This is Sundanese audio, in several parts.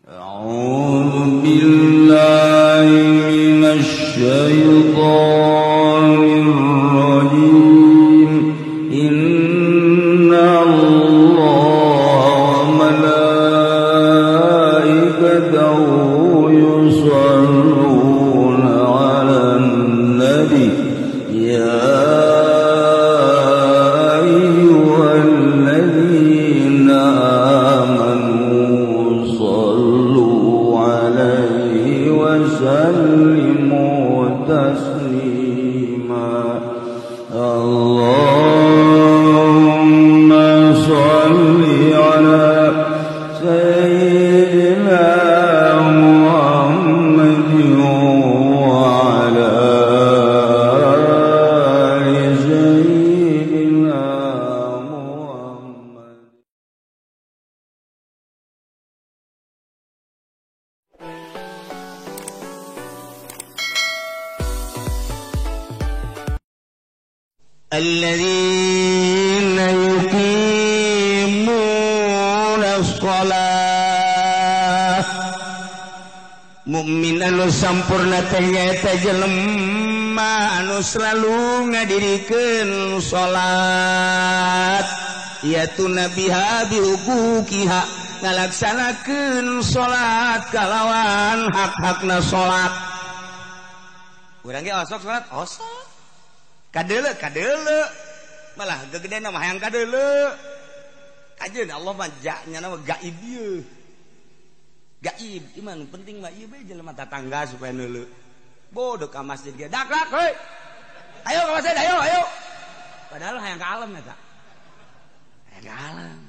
أعوذ بالله من الشيطان الرجيم. إن الله وملائكته يصلون على النبي يا أيها الذين آمنوا صلوا عليه وسلموا تسليما. اللهم صل على سيدنا محمد وعلى آل سيدنا محمد. الذين يقيمون الصلاة. Mukmin anu sampurna teh nyaeta jelema anu selalu ngadirikeun salat, yatuna biha bihuquqiha, ngalaksanakeun salat kalawan hak-hakna salat. Urang ge osok salat, osok. Kadeuleu kadeuleu, malah gegedeuna mah hayang kadeuleu. Kajeun Allah mah nya mah gaib ieu. Gaib iman penting mah ieu bae jelema tatangga supaya neuleu. Bodoh ka masjid ge dak dak heuy. Ayo ka masjid, ayo ayo. Padahal hayang ka alam eta. Hayang ka alam.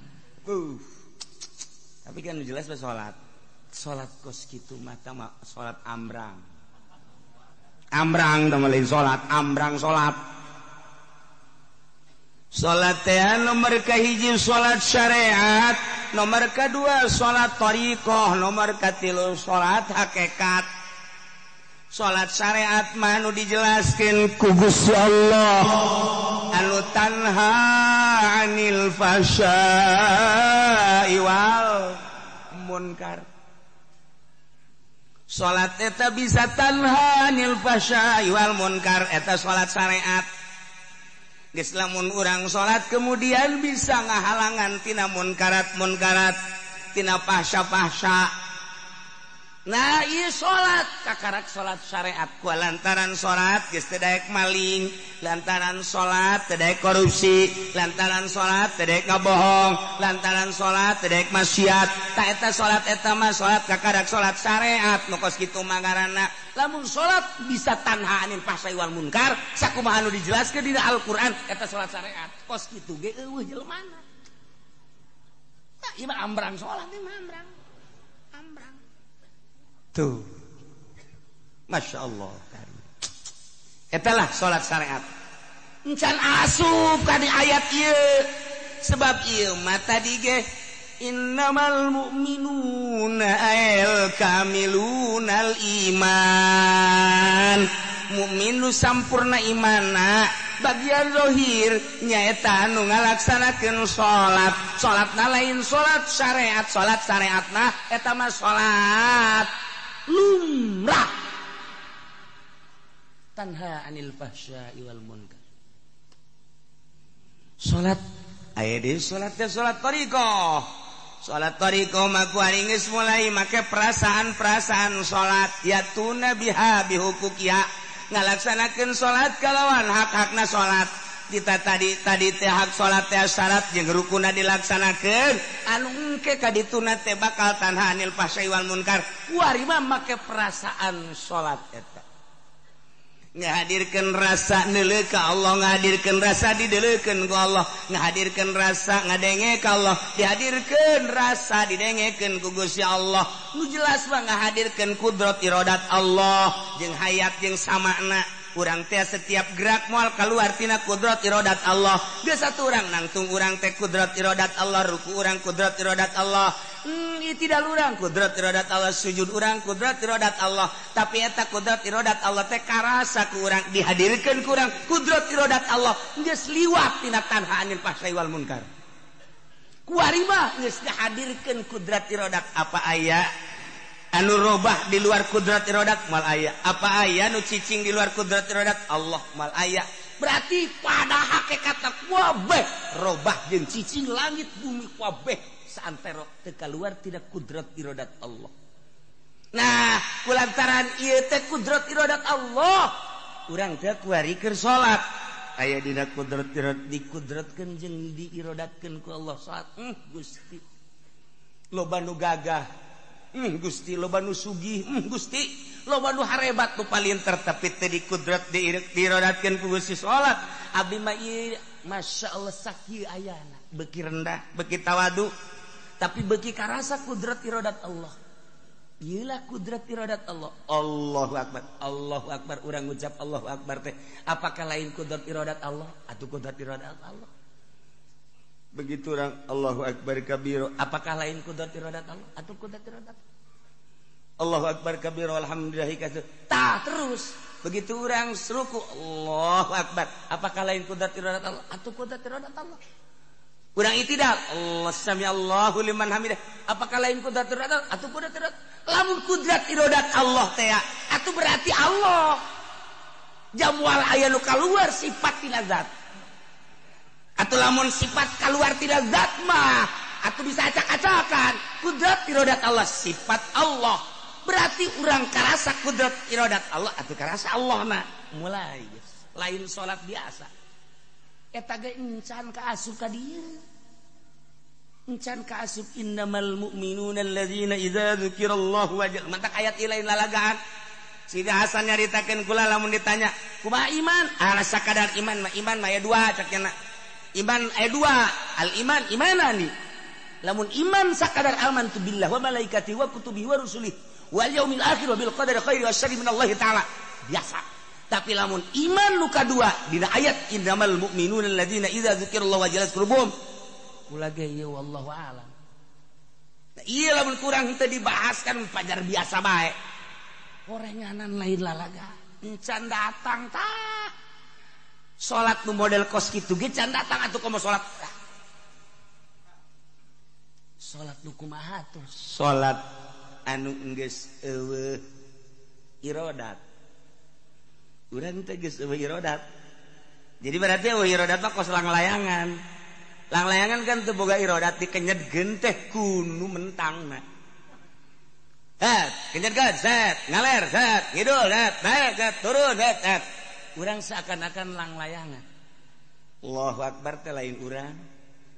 Tapi kan jelas bae salat. Salat kos kitu mah tah mah salat ambrang. Ambrang tah mah lain salat, ambrang salat. Salat teh nomor kahiji salat syariat, nomor kedua salat thariqah, nomor katilu salat hakikat. Salat syariat mah anu dijelaskeun ku Gusti Allah, anu tanha anil fahsya'i wal munkar. Salat eta bisa tanha anil fahsya'i wal munkar, eta salat syariat. Geus lamun urang salat kemudian bisa ngahalangan tina munkarat-munkarat, tina fahsya-fahsya. Nah, ieu salat kakarak salat syariat ku lantaran salat geus teu daek maling, lantaran salat teu daek korupsi, lantaran salat teu daek ngabohong, lantaran salat teu daek maksiat. Ta eta salat eta mah salat kakarak salat syariat nu kos kitu mah ngaranna. Lamun salat bisa tanha anil fahsya'i wal munkar, sakumaha anu dijelaskeun dina Al-Qur'an eta salat syariat. Kos kitu ge eueuh jelemana. Tah ieu mah ambrang salat ieu mah ambrang. Ambrang. Tuh. Masya Allah. Etalah salat syariat. Encan asup ka di ayat ieu. Sebab ieu mah tadi ge innamal mu'minuna al kamilunal iman. Mukmin nu sampurna imana bagian zahir nyaeta anu ngalaksanakeun salat. Salatna lain salat syariat, salat syariatna eta mah salat lumrah. Tanha anil fahsya'i wal munkar. Salat aya deui salat teh salat thariqah. Salat thariqah mah ku ari geus mulai make perasaan-perasaan salat, yatuna biha bihuquqiha, ngalaksanakeun salat kalawan hak-hakna salat. Kita tadi teh hak salat teh syarat jeung rukunna dilaksanakeun, anu engke ka dituna teh bakal tanha anil fahsya'i wal munkar. Kuari mah make perasaan salat eta. Ngahadirkeun rasa neuleuh ka Allah, ngahadirkeun rasa dideleukeun ku Allah, ngahadirkeun rasa ngadenge ka Allah, dihadirkeun rasa didengekeun ku Gusti Allah. Nu jelas mah ngahadirkeun kudrat iradat Allah jeung hayat jeung samakna. Urang teh setiap gerak moal keluar tina kudrat iradat Allah. Geus satu urang nangtung urang teh kudrat iradat Allah, ruku urang kudrat iradat Allah. Tidak urang kudrat iradat Allah, sujud urang kudrat iradat Allah. Tapi eta kudrat iradat Allah teh karasa ku urang, dihadirkeun ku urang kudrat iradat Allah. Geus liwat tina tanha anil fahsya'i wal munkar. Kuari mah geus dihadirkeun kudrat iradat apa aya Anu robah di luar kudrat irodat mal aya. Apa aya nu cicing di luar kudrat irodat Allah mal aya. Berarti pada hakikatna kabeh robah jeung cicing langit bumi kabeh saantero teu kaluar tidak kudrat irodat Allah. Nah, kulantaran ieu teh kudrat irodat Allah, urang teh kuari keur salat. Aya dina kudrat irodat dikudratkeun jeung diirodatkeun ku Allah salat. Gusti. Loba nu gagah, Gusti, loba nu sugih, Gusti, loba nu harebat nu palinter tapi teu dikudrat diirodatkeun ku Gusti salat. Abdi mah ieu masyaallah sakieu ayana, beuki rendah, beuki tawadu, tapi beuki karasa kudrat irodat Allah. Iyalah kudrat iradat Allah. Allahu Akbar. Allahu Akbar. Urang ngucap Allahu Akbar teh. Apakah lain kudrat iradat Allah? Atau kudrat iradat Allah? Begitu orang Allahu Akbar kabiro. Apakah lain kudrat iradat Allah? Atau kudrat iradat Allah? Allahu Akbar kabiro. Alhamdulillahi katsir. Tah terus. Begitu orang ruku Allahu Akbar. Apakah lain kudrat iradat Allah? Atau kudrat iradat Allah? Urang itidal. Allah sami Allahu liman hamidah. Apakah lain kudrat iradat Allah? Atau kudrat iradat? Lamun kudrat irodat Allah teh atuh berarti Allah jamwal aya nu kaluar sifat tina zat. Atuh lamun sifat kaluar tina zat mah atuh bisa acak-acakan. Kudrat irodat Allah sifat Allah. Berarti urang karasa kudrat irodat Allah atuh karasa Allah mah. Mulai lain salat biasa. Eta ge encan ka asup ka dieu. Encan ka asup innamal mu'minuna alladzina idza dzukirallahu wajal. Mantak ayat lain lalagaan. Sidi Hasan nyaritakeun kula lamun ditanya, kumaha iman? Ah sakadar iman mah iman mah aya dua cak nya. Iman aya dua, al iman imanani. Lamun iman sakadar amantu billah wa malaikatihi wa kutubihi wa rusulihi wal yaumil akhir wa bil qadari khairi wa syarri minallahi taala. Biasa. Tapi lamun iman nu kadua dina ayat innamal mu'minuna alladzina idza dzukirallahu wajalat qulubuhum. Kula ge ieu wallahu alam. Nah, ieu lamun kurang teu dibahaskan pajar biasa bae. Orenganan lain lalaga. Encan datang tah. Salat nu model kos kitu ge can datang atuh komo salat. Salat nu kumaha tuh? Salat anu geus eueuh irodat. Urang teh geus eueuh irodat. Jadi berarti eueuh irodat mah kos langlayangan. Langlayangan kan teu boga irodat dikenyedkeun teh kunu mentangna. Het, kenyedkeun set, ngaler set, ngidul set, naik set, turun set, set. Urang seakan-akan langlayangan. Allahu Akbar teh lain urang.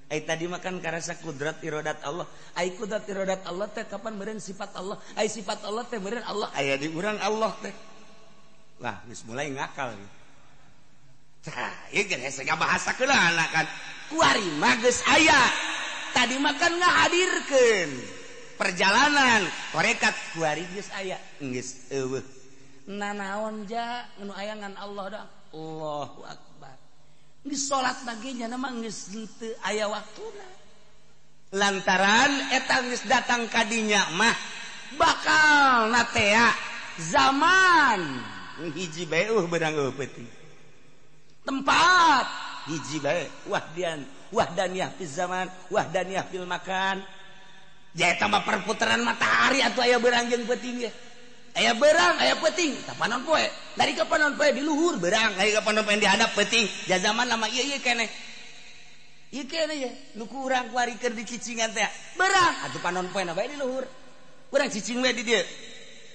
Ai tadi makan karasa kudrat irodat Allah. Ai kudrat irodat Allah teh kapan meureun sifat Allah? Ai sifat Allah teh meureun Allah aya di urang Allah teh. Lah, geus mulai ngakal. Tah, ieu geus hese ngabahasa keula kan. Kuari mah geus aya. Tadi makan ngahadirkeun perjalanan tarekat kuari geus aya. Geus eueuh. Nanaon ja nu aya ngan Allah doang. Allahu Akbar. Geus salat bagi nya mah geus henteu aya waktuna. Lantaran eta geus datang ka dinya mah bakal natea zaman hiji bae beunang eueuh peuting. Tempat hiji bae wahdian wahdaniyah fil zaman wahdaniyah fil makan. Ja eta mah perputaran matahari atuh aya beurang jeung peuting ge. Aya beurang aya peuting tah panon poe. Dari ka panon poe di luhur beurang, dari ka panon poe di handap peuting. Ja zaman lama ieu ieu keneh. Ieu keneh ye nu ku urang kuari keur dicicingan teh. Beurang atuh panon poe na bae di luhur. Urang cicing we di dieu.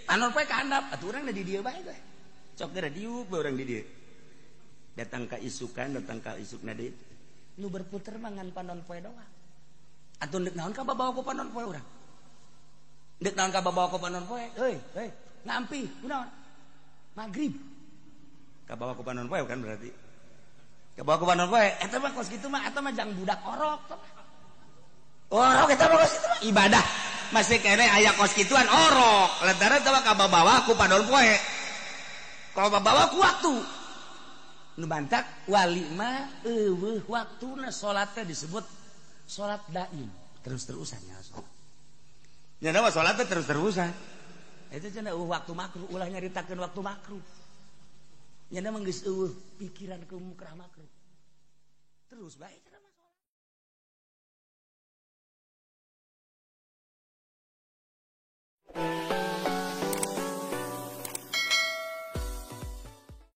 Panon poe ka handap atuh urang di dieu bae teh. Cok geura diuk bae urang di dieu. Datang ka isukan, datang ka isukna deui. Nu berputer mah ngan panon poe doang. Atuh deuk naon ka babawa ku panon poe urang? Deuk naon ka babawa ku panon poe? Heuy, heuy, ngampi, kunaon? Magrib. Ka bawa ku panon poe kan berarti. Ka bawa ku panon poe, eta mah kos kitu mah eta mah jang budak orok. Orok eta mah kos kitu mah ibadah. Masih kene aya kos kituan orok. Lantaran eta mah ka babawa ku panon poe. Kalau babawa ku waktu. Nu bantak wali mah eueuh waktuna salatnya disebut salat daim, terus-terusan ya salat. Nya mah salat teh terus-terusan. Eta cenah eueuh waktu makruh, ulah nyaritakeun waktu makruh. Nya mah geus eueuh pikiran ke mukrah makruh. Terus bae.